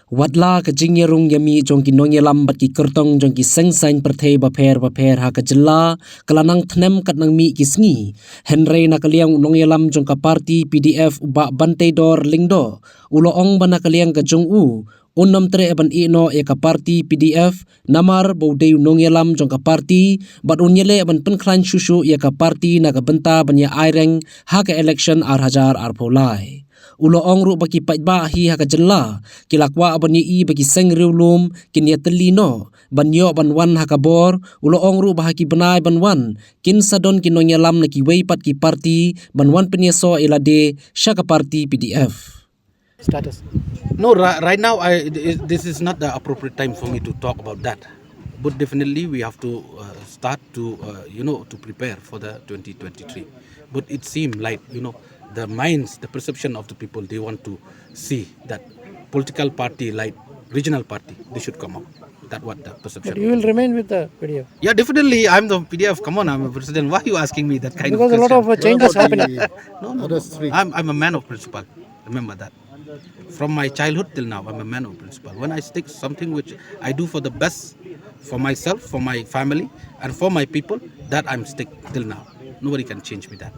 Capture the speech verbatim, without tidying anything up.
Watla ka jingïarung ïamih jong ki nongïalam bad ki kyrtong jong ki seng saiñ pyrthei bapher bapher ha ka jylla ka la nang thnem kat nang mih ki sngi, hynrei na ka liang u nongïalam jong ka parti P D F u Bah Banteidor Lyngdoh u la ong ba na ka liang ka jong u, un ym treh ban ïeh noh ïa ka parti P D F namar ba u dei u nongïalam jong ka parti bad un ïaleh ban pynkhlaiñ shuh shuh ïa ka parti na ka bynta ban ïa aireng ha ka election ar hajar arphew lai. U la ong ruh ba ki paidbah hi ha ka jylla ki la kwah ban ïohi ba ki seng riewlum kin ïatylli noh ban ïoh ban wan ha ka bor. U la ong ruh ba ha ki bnai ban wan kin sa don ki nongïalam na kiwei pat ki parti ban wan pynïasoh ïa lade sha ka parti P D F. Status. No, ri- right now, I, it- this is not the appropriate time for me to talk about that. But definitely, we have to uh, start to, uh, you know, to prepare for the twenty twenty-three. But it seemed like, you know, the minds, the perception of the people, they want to see that political party like regional party, they should come up. That's what the perception. But you will remain with the P D F. Yeah, definitely. I'm the P D F. Come on, I'm a president. Why are you asking me that kind Because of a lot question? Of uh, changes happening. No, no, no. I'm, I'm a man of principle. Remember that. From my childhood till now, I'm a man of principle. When I stick something which I do for the best for myself, for my family, and for my people, that I'm stick till now. Nobody can change me that.